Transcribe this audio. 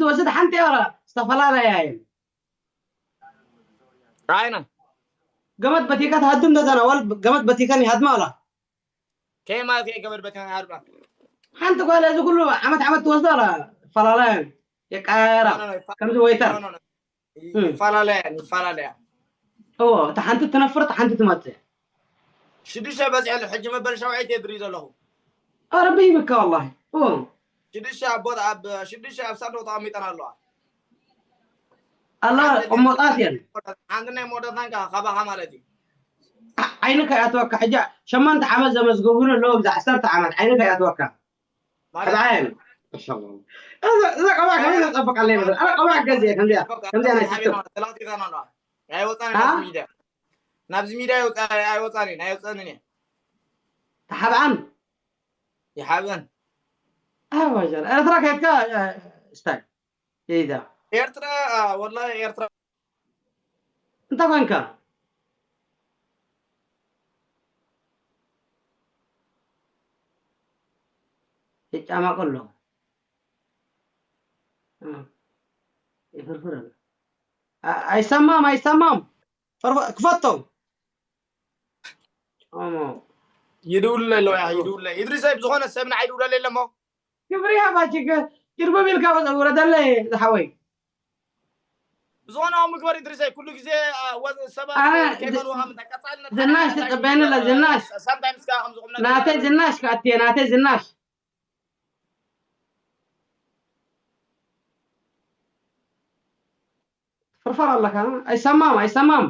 ወስድ ሓንቲ ያራ ዝተፈላለያ እየን። ራይና ገመት በቲካ ትሃድም ደዘና ወል ገመት በቲከን ይሃድማ ኣላ ከይ ማለት ከይ ገመድ በቲካ ሃድማ ሓንቲ ጓል እዚ ኩሉ ዓመት ዓመት ትወስዶ ኣላ።ፈላለያ የቃራ ከምዚ ወይተር ይፈላለያ ይፈላለያ እዎ፣ እታ ሓንቲ ትነፍር፣ እታ ሓንቲ ትመጽእ። ሽዱሽተ በፂሐ ኣሎ ሕጂ መበል ሸውዓይተ የድሪ ዘለኹ ረቢ ይብካ ወላሂ። እዎ፣ ሽዱሽተ ኣብ ቦታ ኣብ ሽዱሽተ ኣብ ሳንዱቅ ተቐሚጠን ኣለዋ ኣላ ቆሞጣት እየን። ሓንቲ ናይ ሞደታንካ ካባኻ ማለት እዩ ዓይንካ ያትወካ ሕጂ ሸማንተ ዓመት ዘመዝገቡን ኣለዎ ብዛ ዓሰርተ ዓመት ዓይንካ ያትወካ ማለት ሕብዓየን እዛ ቆባ ከመይ ዘፀብቃለ ይብል ኣነ ቆባ ገዜ ከምዚያ ከምዚያ ናይ ስቶ ተላቲፈን ኣለዋ ኣይወፃኒ አ? ናብዚ ሚድያ ናብዚ ሚድያ ኣይወፃ- ኣይወፃኒ ኣይወፀንን እየ ተሓብኣን ይሓብን ኣዋጀር ኤርትራ ከድካ ስታይ ኢዛ ኤርትራ ወላ ኤርትራ እንታይ ኮንካ ይጫማቆ ኣሎ ይፍርፍር ኣሎ ኣይሰማም ኣይሰማም ክፈቶም ይድውልለ ኣለዋ ይድውልለ ኢድሪሰይ ብዝኾነ ሰብ ንዓይ ይድውለለ ኣለሞ ክብሪ ሃባችክ ጭርበብ ኢልካ ውረደለይ ዝሓወይ ብዝኾነ ምግበር ኢድሪሰይ ኩሉ ግዜ ሰባት ከይመንዋ ምታ ቀፃልነት ዝናሽ ተፀበየኒ ኣለ ዝናሽ ሳምታይምስ ከዓ ከምዚ ቁም ነገር ናተይ ዝናሽ ክኣትየ ናተይ ዝናሽ ፍርፈር ኣለካ ኣይሰማም ኣይሰማም